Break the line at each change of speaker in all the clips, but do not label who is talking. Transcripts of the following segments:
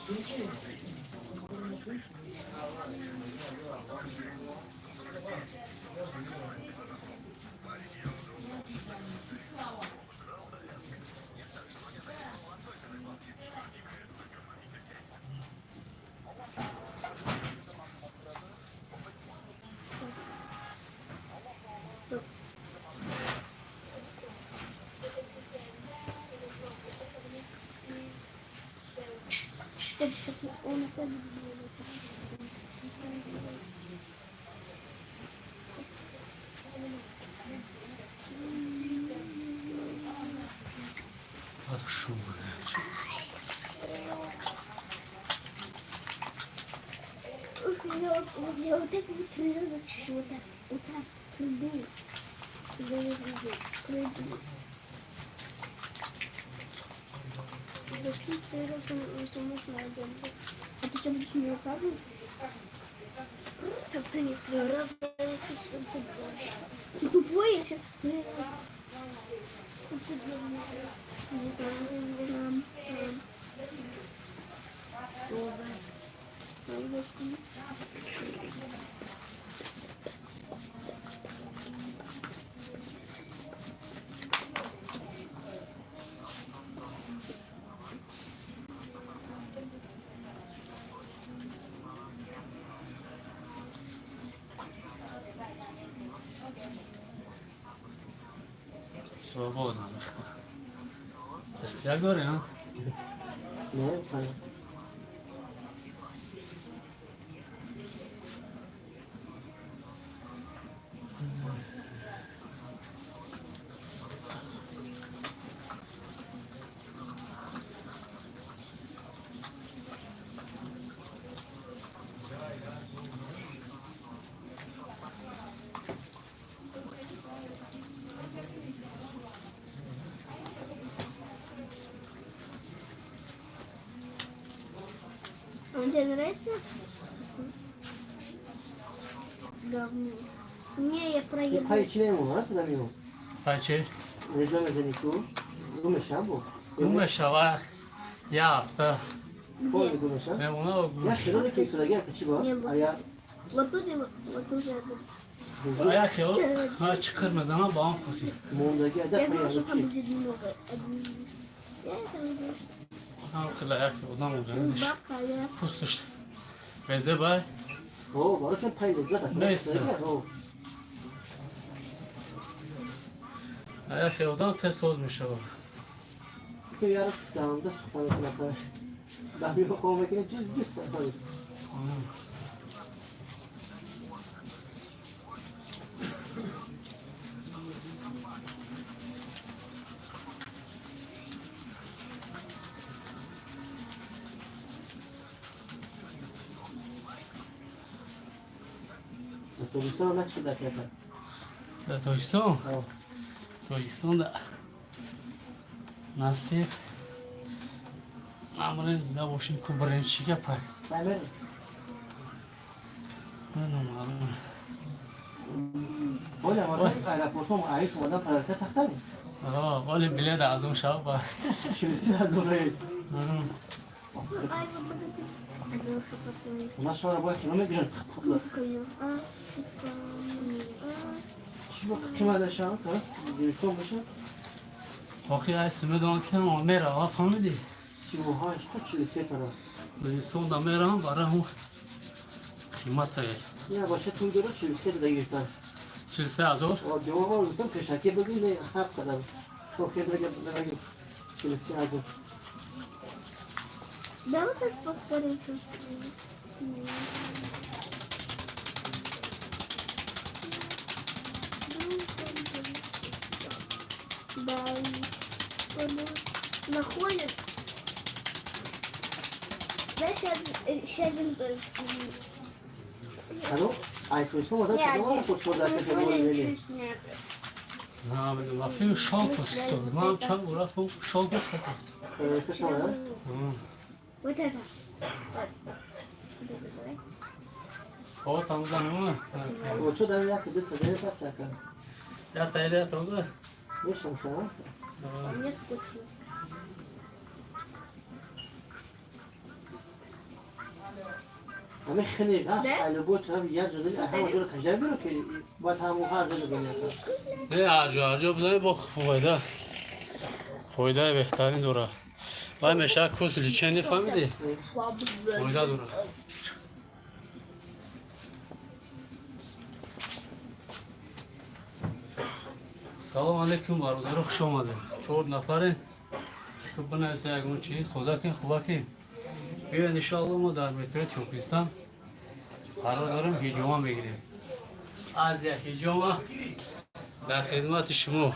Я вот так вот три раза чешу, вот так, вот так, приду. Я не буду, приду. Зачем три раза саму. А ты что, будешь мне указывать? Так ты не три раза. Ты тупой, я сейчас три раза.
Свободно. Я говорю, а?
Ну, понятно.
Он тебе нравится? Говно. Не, я проеду.
Пай чӣ мемонад намиён?
Пай чӣ?
Режда мезанӣ ку? Гум мешава бо?
Гум мешава, я ҳафта.
Полный гум мешава?
Мемона.
Яш хелоне ки истодагӣ ака чӣ ба?
Не бо.
Ая.
Вот тут и вот, вот тут рядом.
Я хел, чиқир мезанам ба он хотир.
Мондагӣ ада.
Я знала, что там будет много. Я это уже.
Ҳам хела як одам организиш.
Бабка, я.
Пусташ. Везе бай.
О, барои пай лаззат.
Нест. Як одам тез соз мешавад.
Ки яра дамда сухтан кунад. Дамиро хом мекунад, чиз ҷис кунад. Тоҷикистон накшида карда.
Дар Тоҷикистон? Тоҷикистон да насиб амре зида бошем ку бирем, чӣ гапа? Намаълум.
Оля, аэропортҳо аис омадан паралка сахтани?
Оли билет аз он шава ба.
43 ҳазор. У нас шора бояд хино мегиранд. Чӣ қимат дошам? Зимистон боша?
Охи айс медонам ки мерава, фаҳмидӣ?
38 то 43 тара.
Зимистон да меравам, барои ҳун қиматае.
Не, бача тун дора 43 да гирифтан.
43 ҳазор?
Ҷавоб гуфтам пешакӣ бигӯ, не ҳақ қадар. То хел нагӣ 43 ҳазор.
Давай так повторим. Да, находит. Знаешь, еще один.
Алло, ай тоҷикистон омадан кадом аэропорт шумо дар категория?
Намедонам, филм Шолковский созд. Ман чанд бор рафтам Шолковска рафтам.
Пешава?
Вот это.
О, там занема.
Чо дар як ду тазаи пас ака?
Я таида там.
Мешам ша?
Мне скучно.
همه خیلی هست البته طرف یه جایی همه جور کجا برو که باید همون هر جا دنیا
Не, ҳарҷо ҳарҷо бизанӣ, бо фоидаи беҳтарин дора. Вай мешавад курс лечения, фаҳмидӣ? Фоида дора. Салом алейкум, бародаро, хуш омадем. Чор нафаре ки бинависа ягон чи соза ки хуба ки биёед, иншоалло, мо дар метрои Тёплистан қарор дорем, ҳиҷома мегирем. Азия ҳиҷома дар хизмати шумо.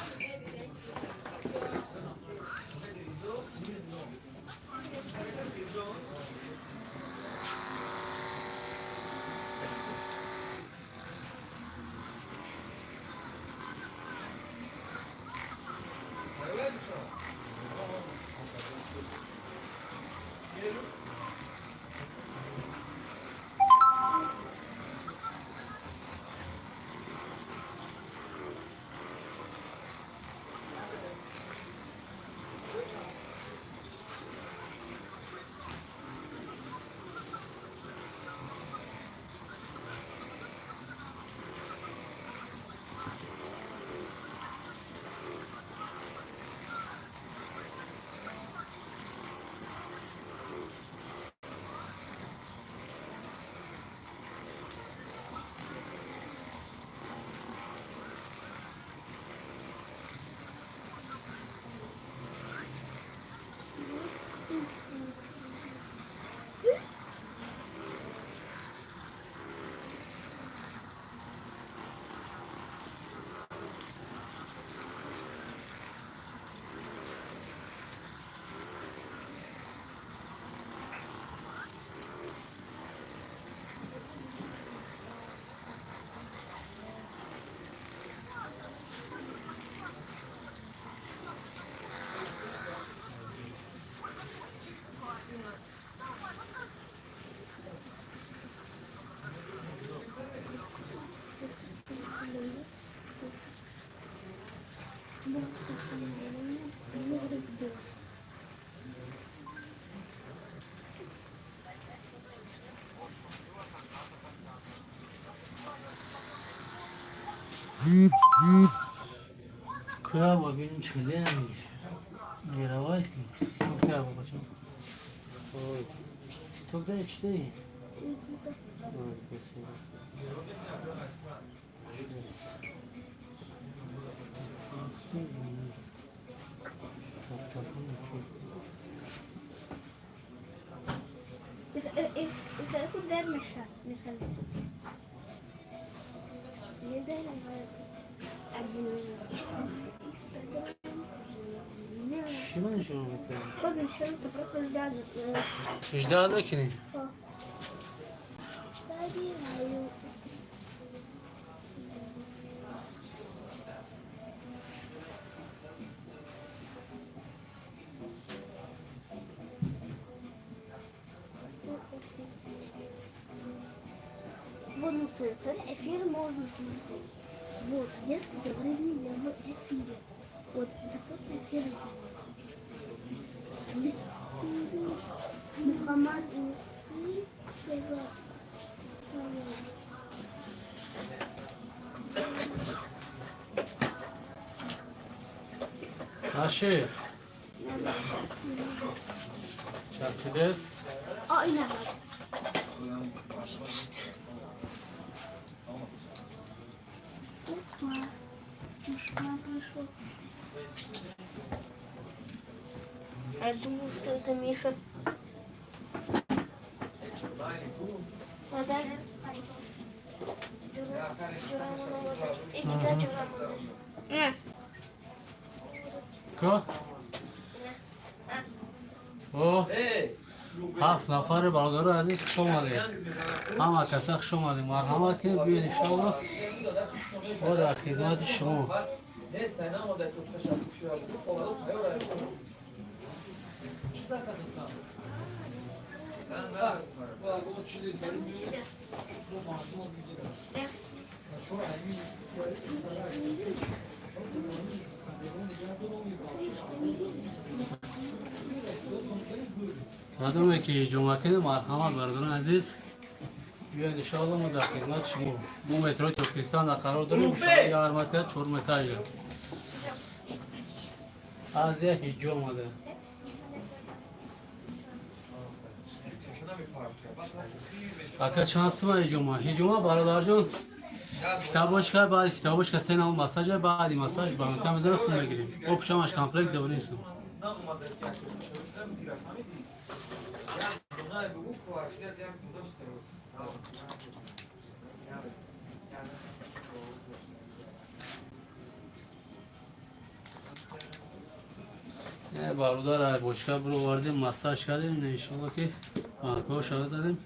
Куя бинем, чӣ хеле меравай. Токта бачо. Ой, токта читаи. Ой, спасибо.
در میشه میخواد یه دارم. Инстаграм.
Чӣ нишон метавонӣ?
Боз нишон то просто ждать.
Ждать накунӣ.
Собираю. Вот, ну, цель эфир можно смотреть. Вот, несколько времени я в эфире. Вот, это просто эфир. Мухаммад Инси,
Наши. Часпидес.
А, ина. Опа. Мушка пришел. Я думал, что это Миша. А да. Иди.
Ко? О, ҳафт нафари, бародари азиз, хуш омадед. Ҳама каса хуш омадед. Марҳамат кунед, биёед, иншоалло. Мо дар хизмати шумо. Кадоме ки ҷумъа кунед, марҳамат, бародарони азиз. Биёед, иншоалло, мо дар хизмати шумо. Мо метрои Тоҷикистон дар қарор дорем, иншоалло, ярмарка чорметажа. Азия ҳиҷо омада. Ака, чанд сума ҳиҷома? Ҳиҷома, бародарҷон, фитобочка, баъди фитобочка се нав массажа, баъди массаж банка мезана, хун мегирем. Общамаш комплект донисум. Бародар, бочка бировардем, массаж кардем, иншолло, ки банкаҳо задем,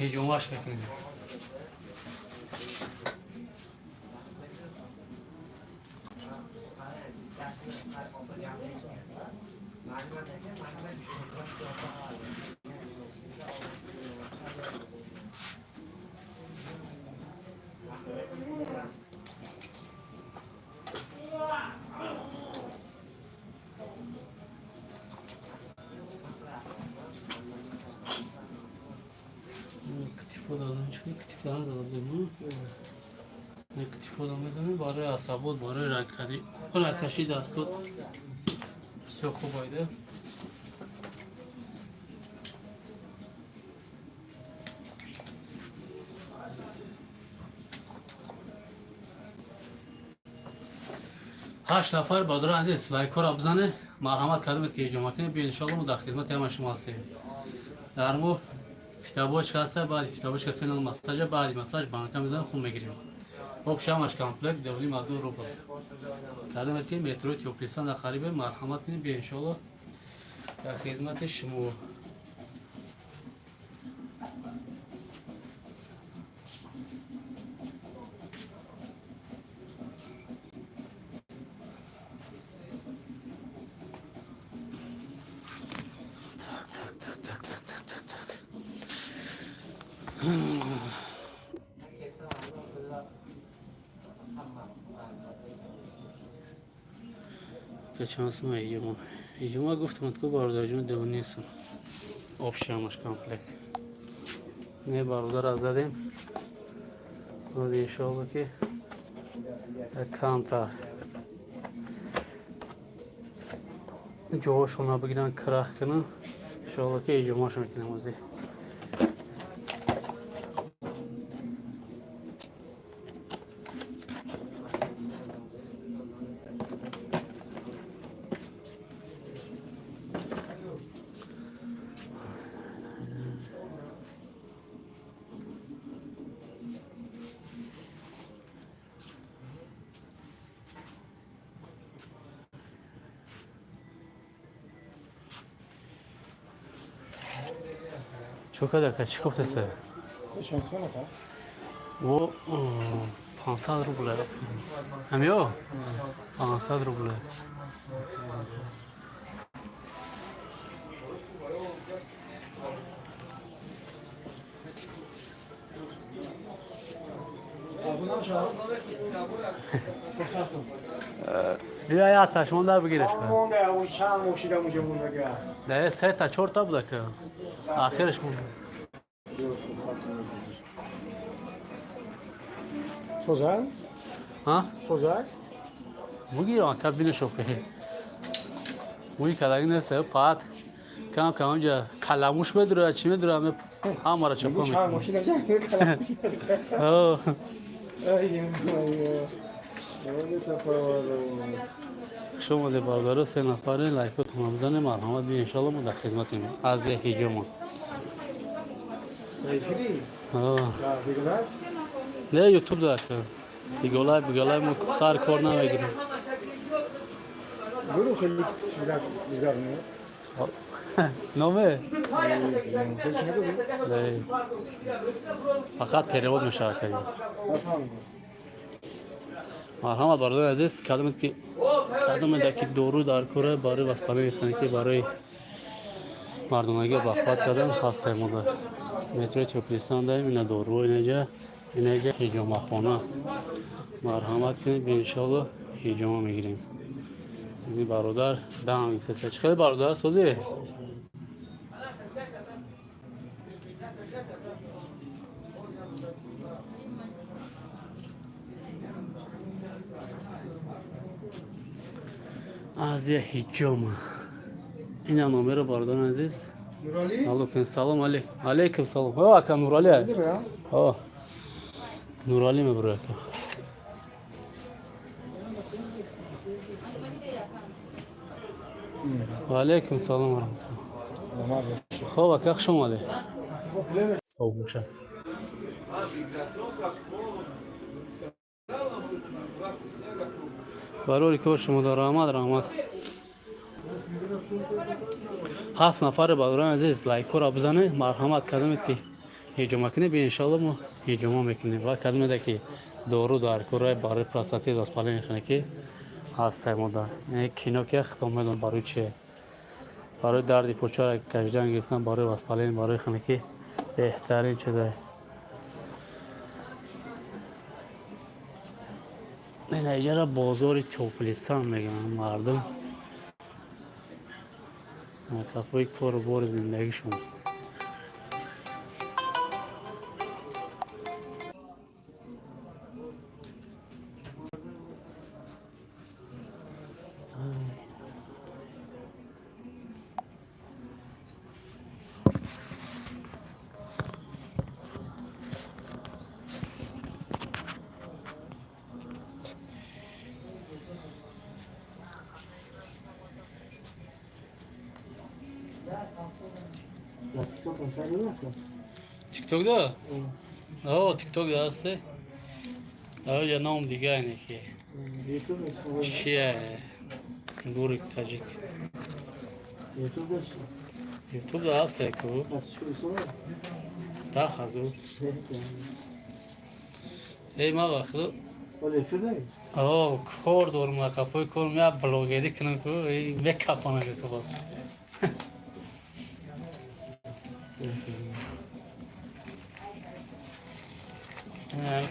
ҳиҷомаш мекунем. Ктифо дадам, чӣ ктифо надодем? Ктифо мезанем барои асабот, барои рагкашӣ, дастот бисёр хуб айда. Ҳашт нафар бародари азиз, лайкҳоро бизане, марҳамат кардамед, ки ҳиҷома кунед. Биё, иншоалло, мо дар хизмати ҳама шумо ҳастем. Дар мо фитобочка ҳаста, баъди фитобочка сенал массажа, баъди массаж банка мезанем, хун мегирем. Общамаш комплект 2500 рубл. Кардамед, ки метрои Тёплый Стан дар қарибе, марҳамат кунед, биё, иншоалло, дар хизмати шумо. Так, так, так, так, так, так, так, так. Чанд сума ҳиҷома? Ҳиҷома гуфтам ку, бародарҷон, девонисм. Общамаш комплект. Не, бародар, аз задем. Боз, иншоалло, ки камтар ҷоҳошона бигиран, крах кунан, иншоалло, ки ҳиҷомашо мекунем ози. Чӣ када, чӣ гуфтеса?
Чанд сомон, ака?
Во 500 рубля. Ҳамё? 500 рубля.
Абунам шав. Хусасам.
Бия, я ташмон бигиреш.
Монда, у чанд мошида муҷа мондага.
Не, се та чор та буда ка. Ахираш монда.
Соза?
Ҳа?
Соза?
Бугирам, ка бинеш охи. Муи кадаги нест, пат. Кам кам онҷа каламуш медура, чӣ медура, ҳамаро чапа
Чанд
мекунам.
мошина.
О,
Ай, ай.
Хуш омадед, бародаро, се нафаре, лайкотон бизанед, марҳамат, биё, иншоалло, мо дар хизматем. Аз ҳиҷома.
Эфири?
О.
Да, бигӯ.
Не, ютуб да ка. Биголай, биголай, мо сар кор намегирем.
Гуру хеле бизгар бизгар не.
Номе?
Хеле чӣ надорӣ?
Не. Фақат перевод мешавад кардем.
Нафаҳмидам.
Марҳамат, бародари азиз, кадомед ки кадомеда ки дору дар кора барои воспаление хуники, барои мардонагӣ бахват кардан ҳастем, мо дар метрои Тёплый Стан даем. Ина доруҳо, инаҷа, инаҷа ҳиҷомахона. Марҳамат кунед, иншоалло, ҳиҷома мегирем. Ини бародар дам гифтеса. Чӣ хеле, бародар, созӣ? Азия ҳиҷома. Ина номеро, бародарони азиз. Алло, салом алейкум. Алейкум салом. О, ака Нурали. О. Нурали мебро, ака. Ва алейкум салом ва раҳматуллоҳ. Хоб, ака, хуш омадед. Соб бошад. Барори кор шумо дар раҳмат, раҳмат. Ҳафт нафаре, бародарони азиз, лайкҳоро бизанед, марҳамат. Кадомед ки ҳиҷома кунед, би иншоалло мо ҳиҷома мекунем ва кадомеде ки дору дар кораи барои простатит, воспаление хунӣ ки ҳастай, мода кино ки хитом медон барои чие, барои дарди почара кашидан гирифтан, барои воспаление, барои хунӣ беҳтарин чизае. Ина иҷара бозори Тёплый Стан мегӯянд. Мардум қафои кору бори зиндагишон. Тикток да? О, тикток да ҳасте. Оҷа ном дига ине ки. Чия? Гурик таҷик. Ютуб да ҳасте ку? 10,000. Эй, ма вақто о кор дорум, қафои кор мя блогерӣ кунам ку, мекапонам ютуба.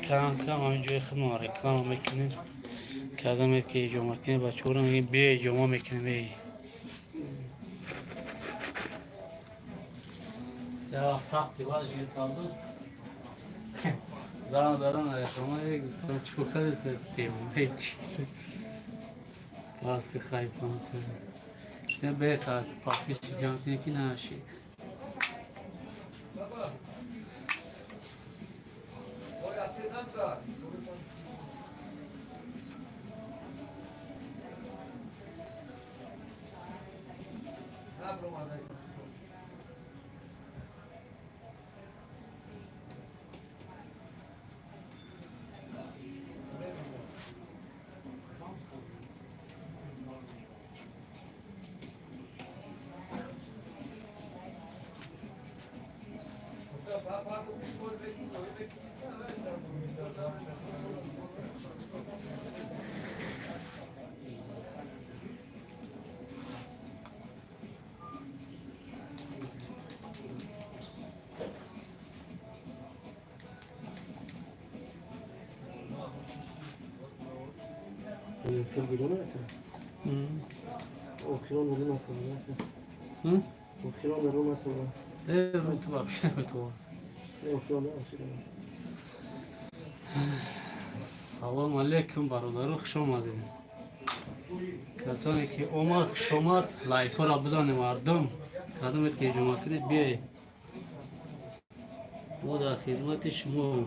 Кам кам ҳамин ҷои худмон реклама мекунем. Кадомед ки иҷома кунем, бачаҳоро мегӯем, биё, иҷома мекунем. Эй, сахти важ гирифтанду зан задан реклама, гуфтам, чикор кардеса, девона пас ки хайпанса беха подписчик ҷамъ кунем ки нашид.
Охирон ру натова.
Ру ту вообще ту. Салом алейкум, бародару, хуш омадед. Касоне ки омад, хуш омад, лайкҳоро бизанед, мардум. Кадомед ки иҷома кунед, биёед. Мо дар хидмати шумо.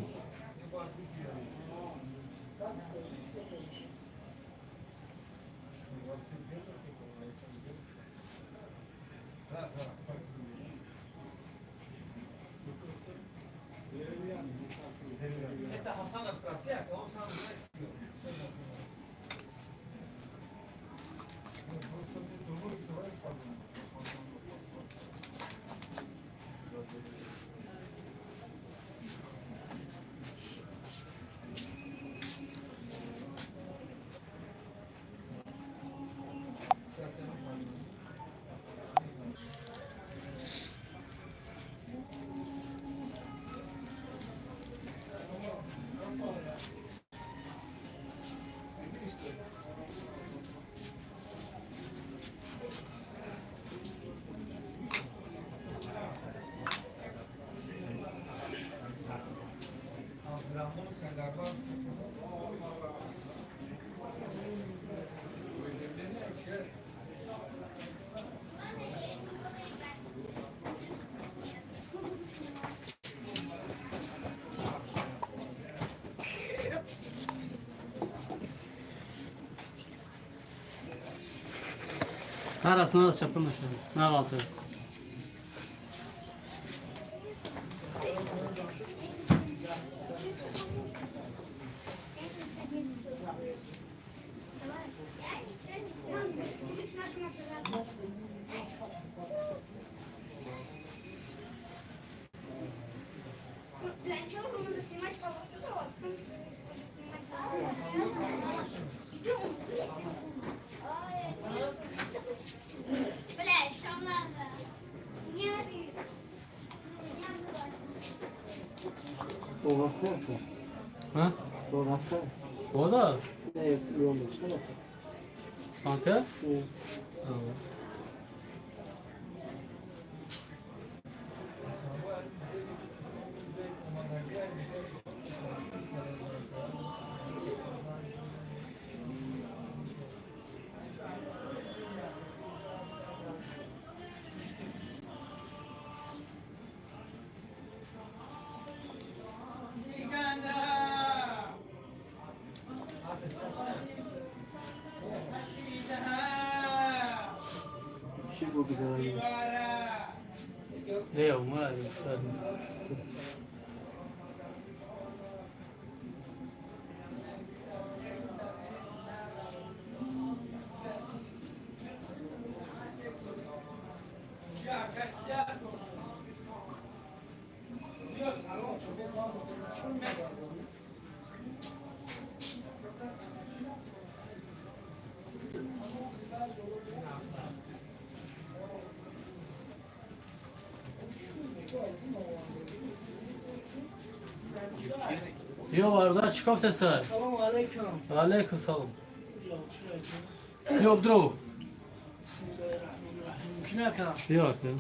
Тарас надо чапа нашад. На ғалта.
Для начала надо снимать отсюда, а потом снимать. Идем, Бля, что надо? Не
Doğratsana ki.
Ҳа?
Doğratsana.
Бода?
Не, yolda çıkar.
Банка?
Hı. Şey bu güzel.
Не, омад. Ё бародар, чӣ кофта сар?
Салом алейкум.
Алейкум салом. Ё бдру.
Бисмиллоҳир-раҳмонир-раҳим. Мумкин ака?
Ё ака.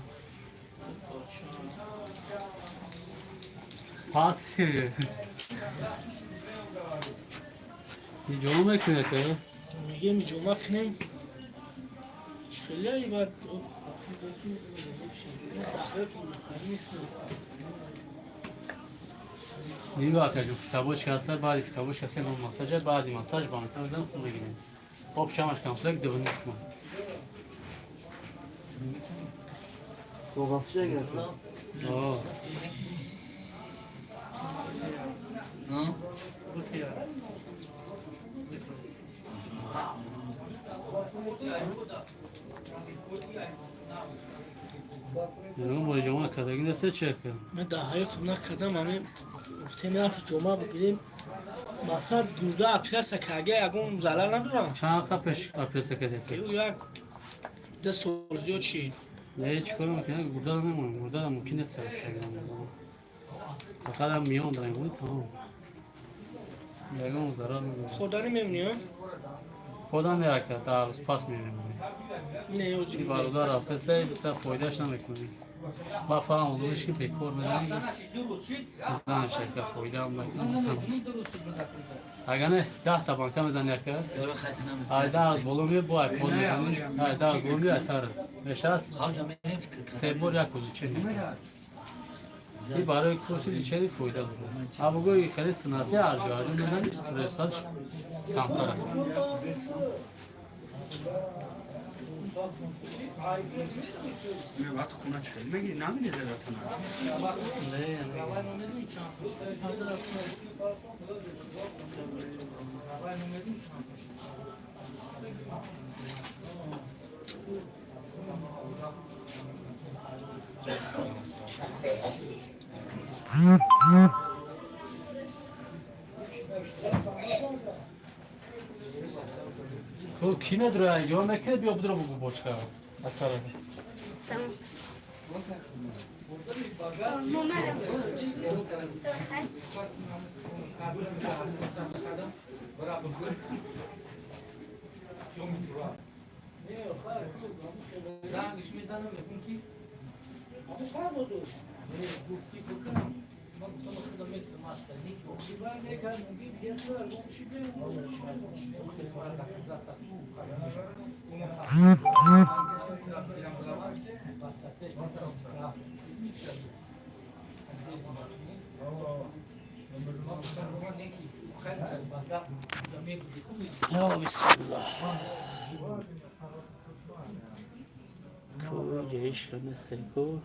Пас кир. Ҷома мекунӣ ака?
Мегем ҷома кунем. Хеле бад.
Нигоҳ ака ҷо, китобочка ҳаста, баъди китобочка се ном массажа, баъди массаж банка мезанам, хун мегирем. Об шамаш комплект 2,5 сум.
Doğratsana gerek.
О, ягон бори ҷома кардагӣ неста чи ака?
Ман дар ҳаётам накардам, ами гуфтем як ҷома бигирем. Мақсад гурда операция карга ягон залал надорам.
Чанд қа пеш операция кардӣ ака?
Ю як 10 сол зиёд шид.
Не, чӣ кор мекунӣ? Гурда намемонам. Гурда мумкин нест шагирам. Фақат ҳам миён дарем, тамом. Ягон зарар надорам.
Хӯрданӣ мемонӣ?
Худам не ака, дар рӯз пас мемонем.
Не, ёзи.
Ин бародар рафтаста, бита фоидааш намекунӣ. Ба фаҳм олуш ки бекор мезанӣ. Мезанаш ака, фоидаам накунӣ. Масалан. Агар не, 10 та банка мезанӣ ака. Ай 10 рӯз боло меояд, бо айфон мезанӣ. Ай 10 рӯз боло меояд, сар. Мешаст се бор як рӯз лечение. И барои курси лечение фоида дорад. А бугӯи хеле суннатӣ арҷу арҷу мезанӣ, результатш камтар ака.
وقت خونه چخیلی میگی نمیده زداتون.
Не, не. Ко ки медура ё мекунад, биё бидура бугу бочка. Акара.
Tamam. Мама.
زنگش میزنم میگم که گفتی بکنم من گفتم خودم میتونم اصلا نیک
Ё бисмиллоҳ.
Ҷоиш нестеку.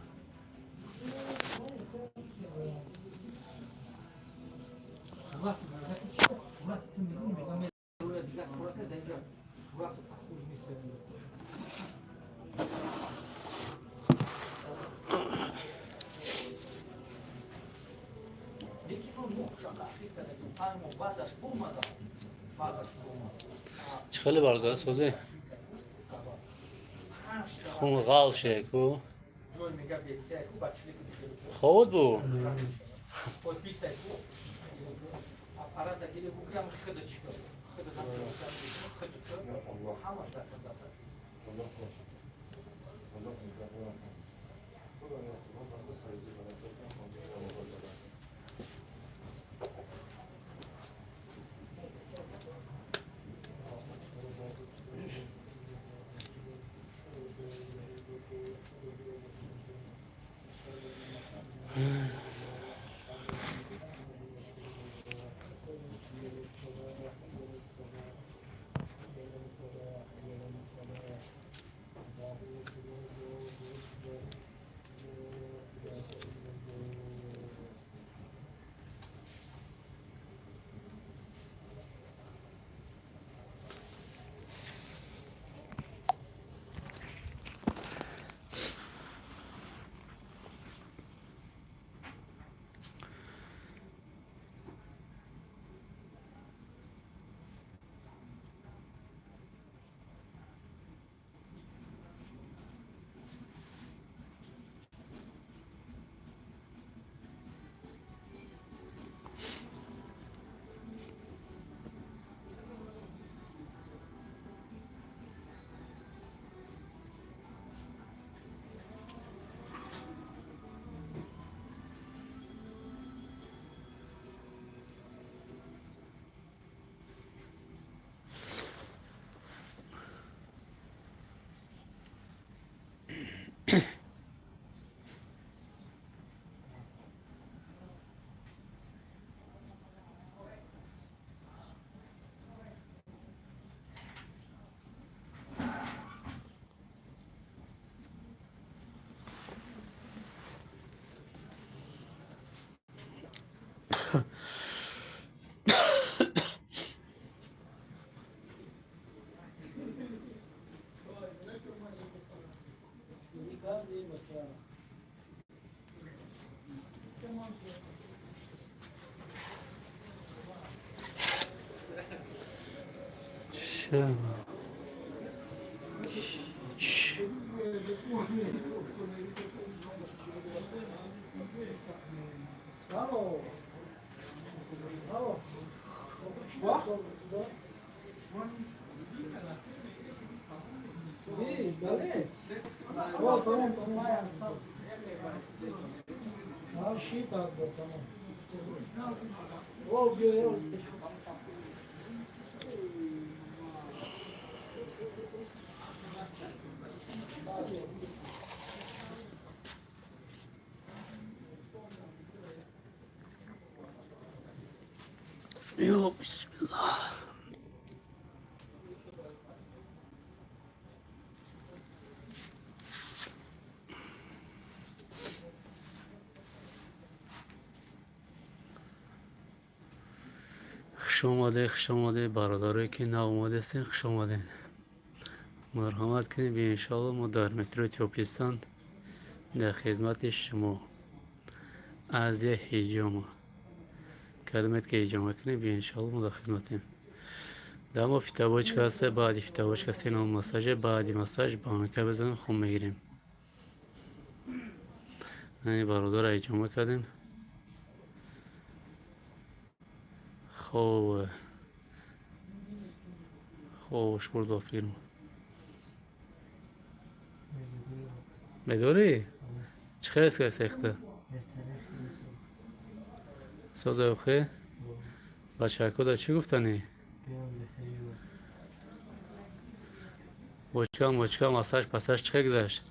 Чӣ хеле бародар, созе? Хун ғал шеку. Хобот бу? Ё бисмиллаҳ. Хуш омадед, хуш омадед, бародарое ки нав омадастен, хуш омадед. Марҳамат кунед, иншоалло мо дар метрои Тёплистан дар хизмати шумо. Азия ҳиҷома. Кадомет ки ҳиҷома кунед, иншоалло мо дар хизматем. Дар мо фитобочка ҳаста, баъди фитобочка се ном массаже, баъди массаж банка бизанем, хун мегирем. Ани бародара ҳиҷома кардем. Хоб хобаш бурд ба филм. Медорӣ? Чӣ хел аст сехта? Соза охе? Бачако да чӣ гуфтанӣ? Бочка мочка массаж пассаж чӣ хел гузашт?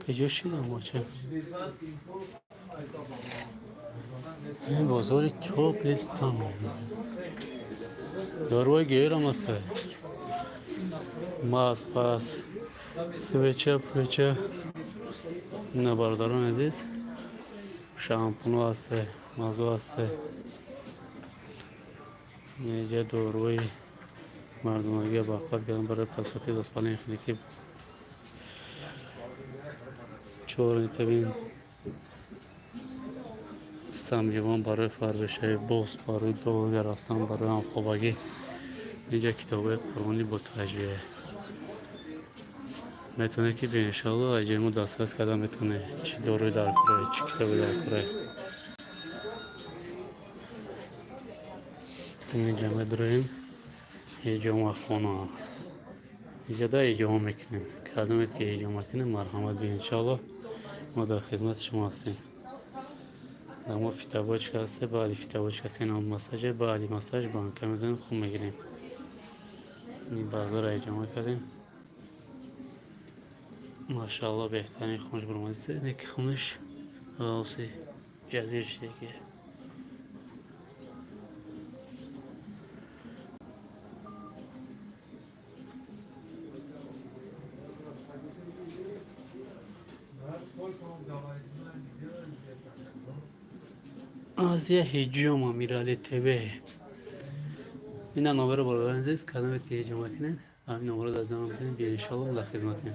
Куҷо шидам, бача? Ин бозори Топлистон. Дорвои геёрам аста. Маз пас свеча пвеча. Ина, бародарони азиз, шампуно ҳасте, мазо ҳасте. Инҷа дорувои мардонагия бахват кардам барои простатит, воспаление хуники. Чорни табин самҷивон барои фарбешавӣ, боз барои долга рафтан, барои ҳамхобагӣ. Инҷа китобҳои қуръонӣ бо таҷвия. Метавонед ки иншоалло аз ҷои мо дастрас карда метавонед, чӣ доруи дар кора, чӣ китобе дар кора. Инҷа медроем ҳиҷомахона. Иҷода ҳиҷома мекунем. Кадомед ки ҳиҷома кунем, марҳамат би, иншоалло мо дар хизмати шумо ҳастем. Дар мо фитобочка ҳасте, баъди фитобочка се намуд массаже, баъди массаж банка мезанем, хун мегирем. Ин баъзаро ҳиҷома кардем. Машаалло, беҳтарин хунш баромадист. Неки хунаш ғавси ҷазир шидагия. Азия ҳиҷома, Мирали ТВ. Ина номеро, бародарони азиз, кадомед ки ҳиҷома кунед, ҳамин номеро дар занг бизанед, биё, иншоалло дар хизматем.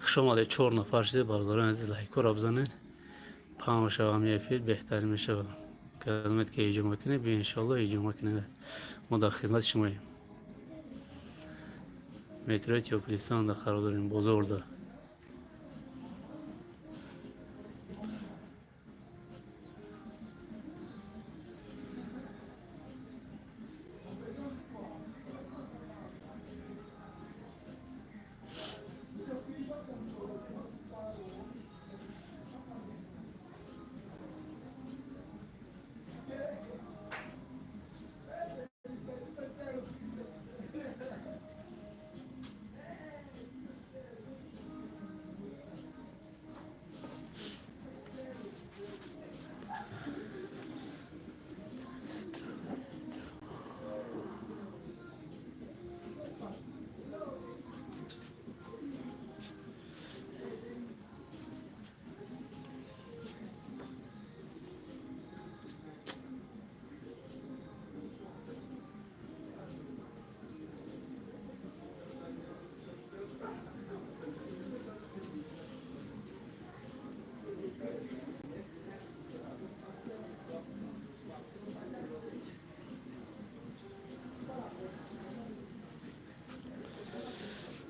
Хуш омадед, чор нафар шудед, бародарони азиз, лайкҳоро бизанед. Паҳн шава ҳамин эфир, беҳтарин мешавад. Кадомед ки ҳиҷома кунед, биё, иншоалло ҳиҷома кунед. Мо дар хизмати шумоем. Метрои Тёплистанда қарор дорем, бозорда.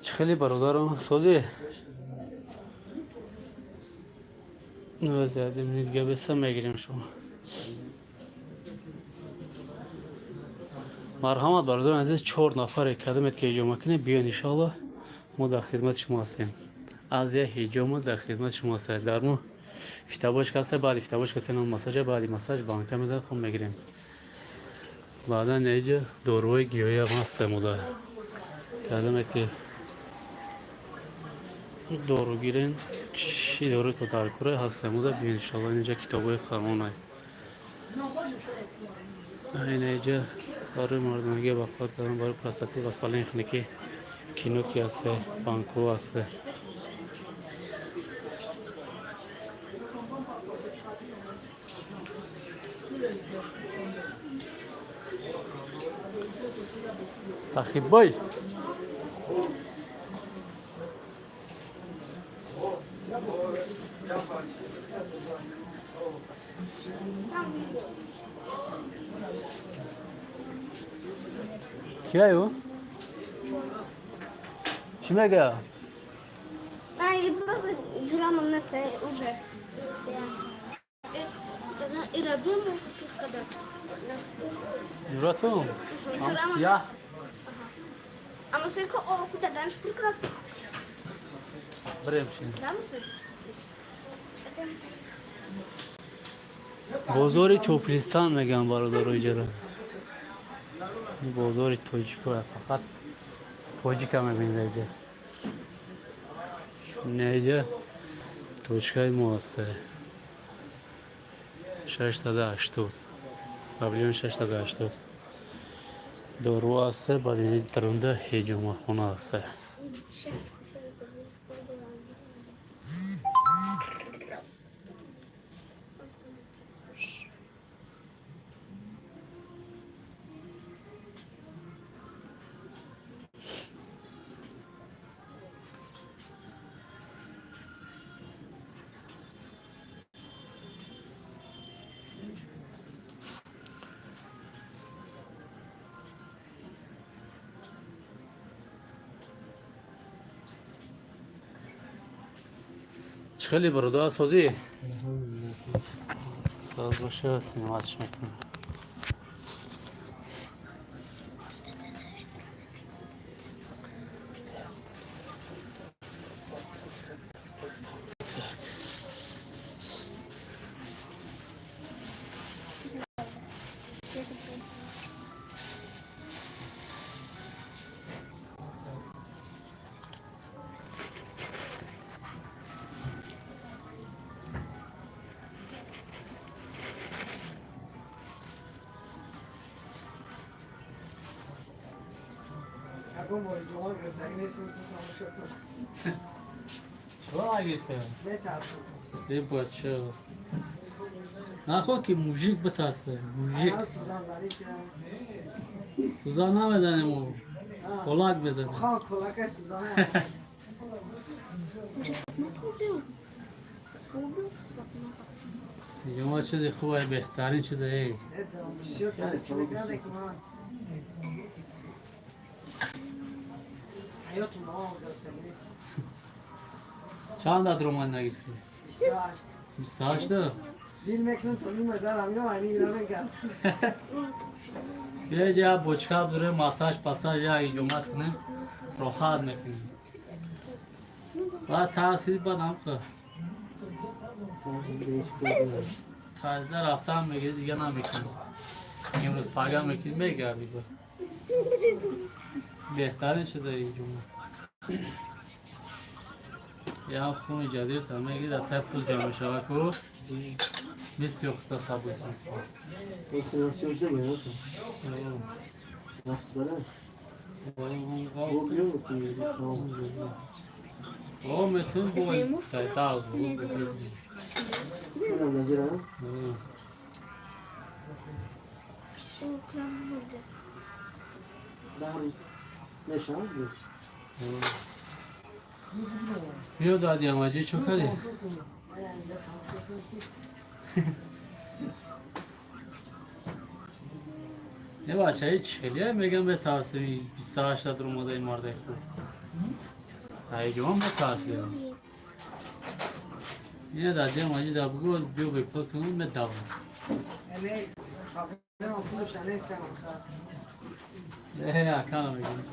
Чӣ хеле, бародарам, созӣ? Вазият дига беса мегирем шумо. Марҳамат, бародарони азиз, чор нафаре кадамед, ки ҳиҷома кунед, биёед, иншоалло, мо дар хизмати шумо ҳастем. Азия ҳиҷома дар хизмати шумо ҳаст. Дар мо фитобочка ҳаста, баъди фитобочка сенам массажа, баъди массаж банка мезанад, хун мегирем. Баъдан иҷа доруҳои гиёҳиам ҳаста мода. Кадаме ки дору гирен, чӣ дору то дар кура ҳаста мода, биёед, иншоалло. Инҷа китобҳои қуръонай. Инаиҷа барои мардонагӣ бақват кардан, барои простатит, воспаление хунукӣ, киноки ҳасте, банко ҳасте. Сахиббой, кияю, чӣ мега?
А, и просто ҷурамам нест уже. Ира думаю, когда
Ҷуратум ҳам сияҳ.
Ама сега о, куда данш пуркра?
Бирем чи?
Дамсы?
Бозори Топилистан мегӯям, бародаро, иҷара бозори тоҷико, фақат тоҷика мебинед иҷа. Неиҷа точкаи мо ҳаста, 680, павильон 680, дору ҳаста, баъд дарунда ҳиҷомахона ҳаста. Чӣ хеле, бародар, созӣ? Соз боша, сниматш мекунам.
Акун бо ҷома гирифтагӣ нестем, тамошо кун.
Чиро нагирифта?
Метарсам.
Э, бача, нахоҳ ки мужик битарса, мужик.
Ана сӯзанзанӣ кунам.
Сӯзан намезанем, мо колак мезанем.
Ха, кулака сӯзана.
Ҳиҷома чизи хубе, беҳтарин чизе э.
Бисёр тарс мекарде ки ман ҳаёту мо гирифтагӣ нест.
Чанд дад роман нагирифтӣ?
28.
28-та.
Дил мекунам то нима дарам ё ани ира мекард.
Биёҷа бочка дуре, массаж пассаж, як ҳиҷомат кунем, роҳат мекунем. Баъд тарсиди, баъд ҳамқа тарзида рафтан мегири, дига намекунӣ. Имрӯз пага мекунӣ, мегарди ба. Беҳтарин чиза ҳиҷома. Як хуни ҷадид та мегири, дар тай пул ҷамъ мешавад ку, мисли худа сабуси.
Finansiyoncu da bu ya. Nafs bana. Bu yok ki.
О, метун бо тай даз.
Madam Nazir ha. 10 рӯз мешавад буд.
Биё, дади амаҷи, чо кардӣ? Не, бачаи чихелия мегам, бетарсим, 28-та дуромадаи мардаи хуб. Ҳайҷон бетарсидам. Ина дади амаҷи да бугӯ, биё бепул кунам, медавам.
Яъне проблема пулша нест, мақсад.
Не, ака намегирам.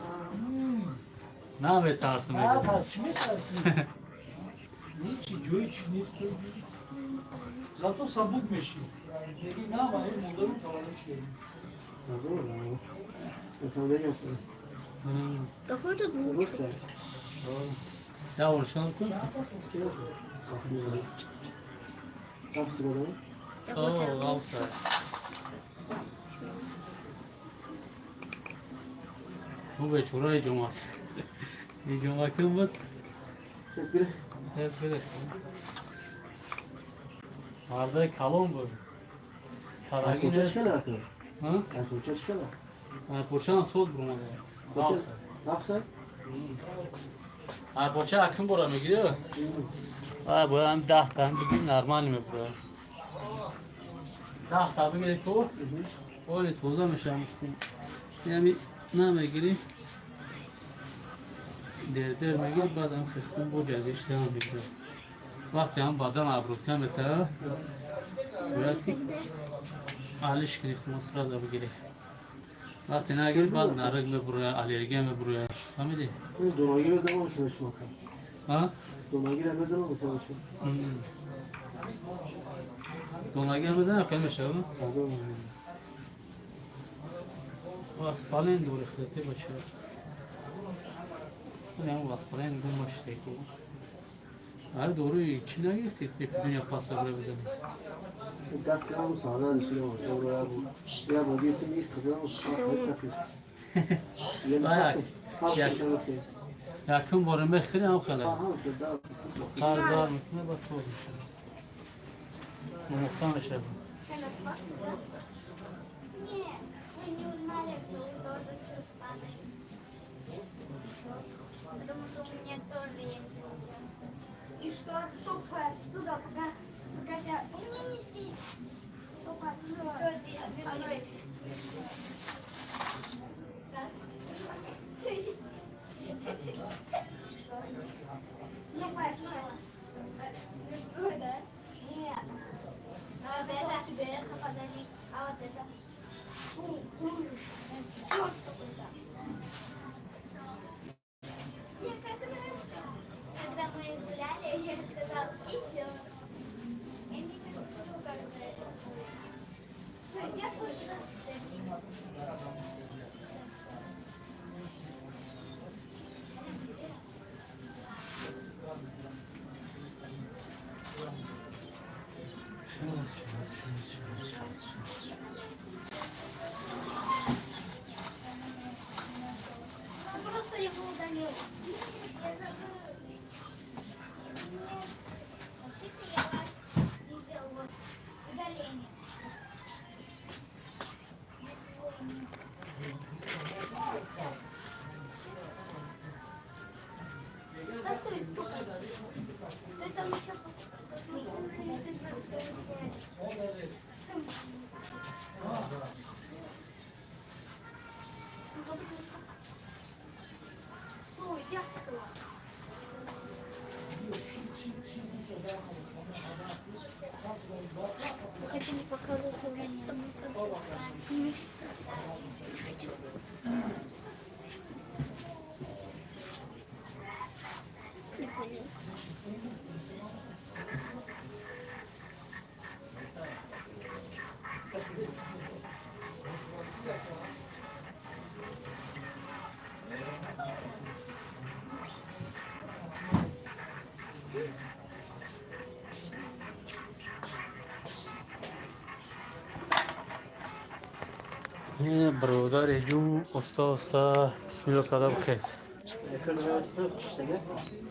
Наметарсам мегирам.
Чӣ метарсӣ? Ҳичи ҷои чӣ нест. Зато сабук мешӣ. Меги на, ва ин модару таваллуд шудем.
Какой тут лучше?
Я оншон кун. О, ғавса. Ӯ бечораи ҷумак. Ин ҷумаким буд. Тез гирифт. Мардаи калон буд. Караги нест. Ҳа? Айпочаам сод бурмада. Ғавса. Айпоча акин бора мегири? Ай, бояд ҳам 10 та ҳам бигири, нормально мебурад. 10 та бигири ку, оли тоза мешавам. Ями намегири. Дер-дер мегири, баъд ҳам хун бо ҷазиштиам мегирад. Вақте ҳам бадан обрудка метавад, бояд ки алиш кунӣ, хун сразу бигирӣ. Вақте нагири, баъд нараг мебурояд, аллергия мебурояд. Фаҳмидӣ? А? Донагиам бизанам, хел мешавад? Воспаление дори хелте бача. Ҳам воспаление гум шидеку. Ай доруи чӣ нагирифтӣ, ки дуня паса бира бизанӣ? Якум бора мехӯри, ҳам хеле. Сар дар мекунад, бас соз мешавад. Омӯхта мешавад.
Нет, мы не узнали, что вы тоже чушпаны. Потому что у меня тоже есть друзья. И что? Только отсюда, пока я... У меня не здесь. Только отсюда. Раз, два, три. Ну, пошла. Да? Нет. А вот это тебе подари. А вот это. Фу, черт какой-то. Я как раз, когда мы гуляли, я сказал, идем. Я не хочу, когда это будет. Я точно.
Шуд, шуд, шуд, шуд, шуд, шуд, шуд.
Просто его удалил. Я забыла. Нет, вообще-то я вас видела вот удаление. Я сегодня. Да всё, ты там ещё посмотри, ты же Ой, я сказала. Хотим по-хорошему. Не хочу. Не понял.
Бародари ҷун, оста оста бисмилла карда бихез.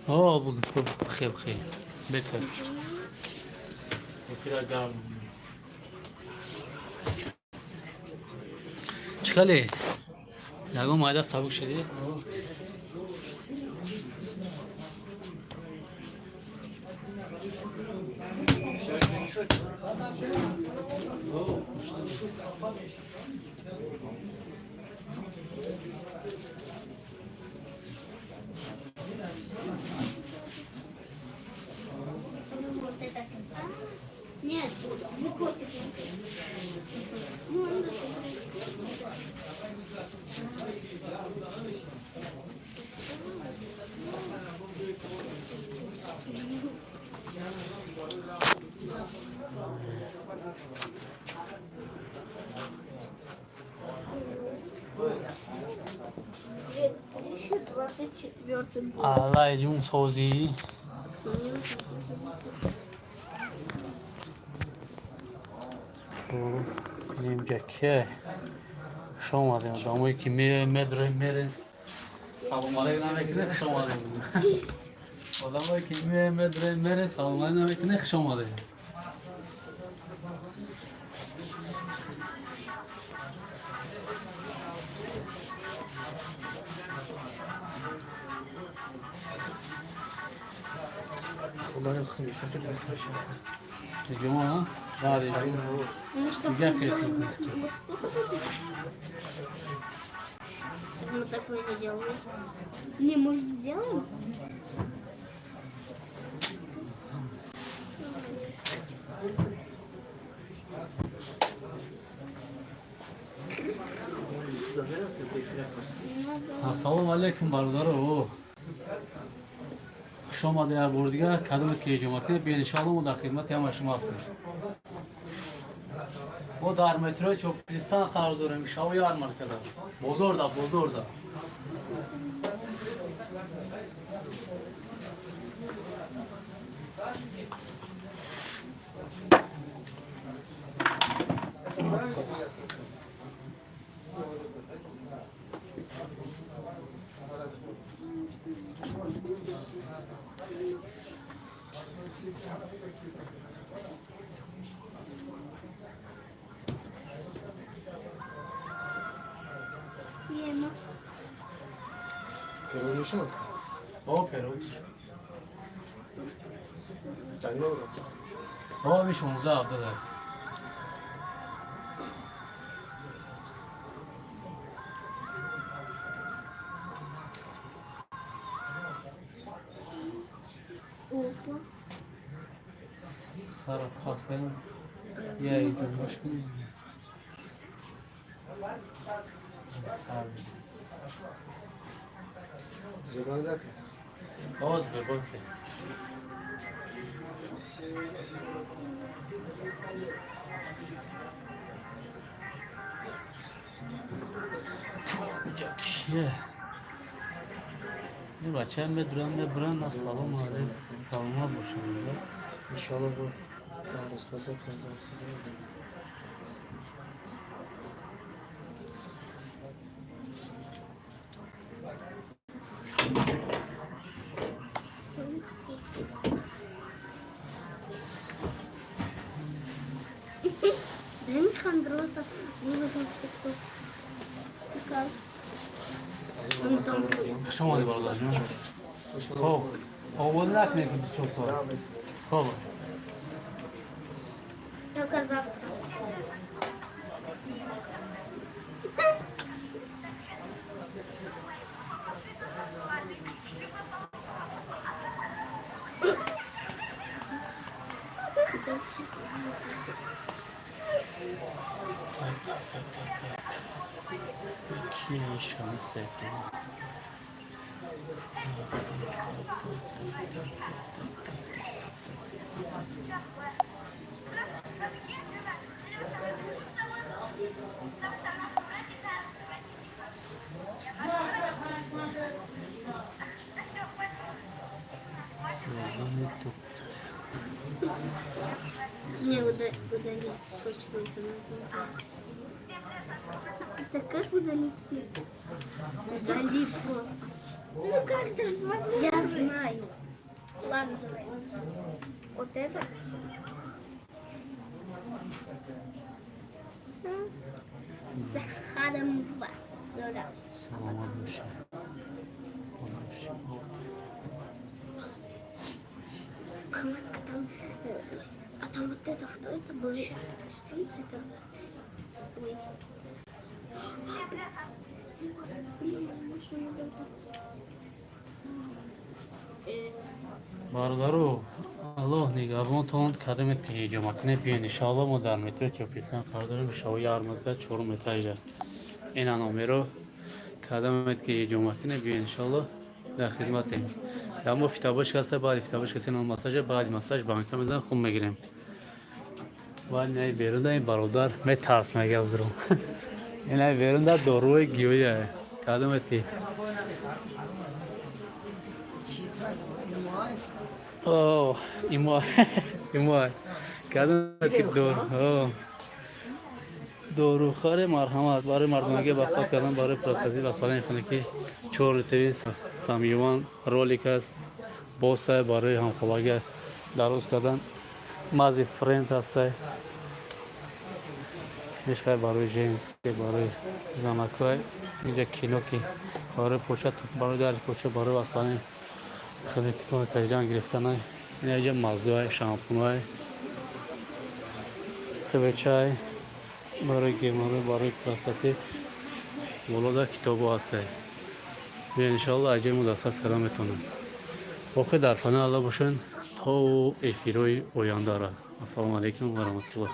О, бихе, бихе. Бетар. Бихира гарм. Чӣ хеле? Ягон майда сабук шудӣ?
Вот это. А, Нет, не котик. Ну, он даже. 2024 год.
Аллай ҷун, созӣ?
Мне
Нимҷа ке хуш омадем. Одамое ки медроем, мерем, салом алейк намекунем, хуш омадем. Одамое ки медроем, мерем, салом алейк намекунем, хуш омадем.
والله الخميس كنت بخش.
Дига ма на
علينا هو.
Ну что,
дига хес мекунем.
Мы такое не делаем. Не, может, сделаем?
Ассалому алайкум, бародаро, хуш омадед як бори дигар. Кадоме ки иҷома кунед, биёед, иншоалло мо дар хидмати ҳамаи шумо ҳастем. Мо дар метрои Чопилистан қарор дорем, шави ярмаркада, бозорда, бозорда.
Не,
Перонишон.
О, пероч.
Танго.
О, ми 16 абдада.
Опа.
Сара пасем. Я иду мушкин. Сар.
Зубандак.
Оз бебоке. Чакшие. Ин бача медурам, мебурам, салом алейкум, саломат бошам.
Иншаллоҳ бо 10 рӯз пас 15 рӯз.
Дай Михандроса выложим в ТикТок. Как?
Хуш омадед, бародарҷон. Хоб, обод накунед, ки 24 сол. Хоб.
Только завтра.
Так, так, так, так, так. Ки ишкани секун. Так, так, так, так, так, так, так, так, так, так, так, так. Сложный туп.
Не, удали, удали. Точно это нужно. Это как удалить? Удали просто. Ну как это возможно? Я знаю. Ладно, давай. Вот это? Захаром два. Сюда.
Саломат бошед. Бошед.
А там вот это, что это было? Что это? Ой. Блин, что это?
Бародару, Аллоҳ нигаҳбонтон. Кадомет ки ҳиҷома кунед, биёед, иншоалло. Мо дар метрои Тёплый Стан қарор дорем, шавои ярмарка, чорум этажа. Ина номеро. Кадомет ки ҳиҷома кунед, биёед, иншоалло, дар хизматем. Дар мо фитобочка ҳаста, баъди фитобочка сена массажа, баъди массаж банка мезанем, хун мегирем. Баъд инаи берунда ин бародар метарс, мега дурум. Инаи берунда доруи гиёя. Кадомет ки О, имо имо кадомет ки дор дорухоре, марҳамат, барои мардонагӣ бахот кардан, барои простатит, воспаление хунакӣ, чор литри самюван ролик аст, боса барои ҳамхобагӣ дароз кардан, мази френд ҳастай, ҳечкай барои женский, барои занакҳои. Инҷа кино ки барои поча, барои дарди поча, барои воспаление хунакитон таҷан гирифтанай. Инаҷа маззуай, шампунай, свечай барои геморрой, барои простатит. Болода китобо ҳастай. Биё, иншоалло, аҷои мо дастрас карда метавонем. Боқӣ дар паноҳи Алло бошед то эфирҳои ояндара. Ассалому алайкум ва раҳматуллоҳ.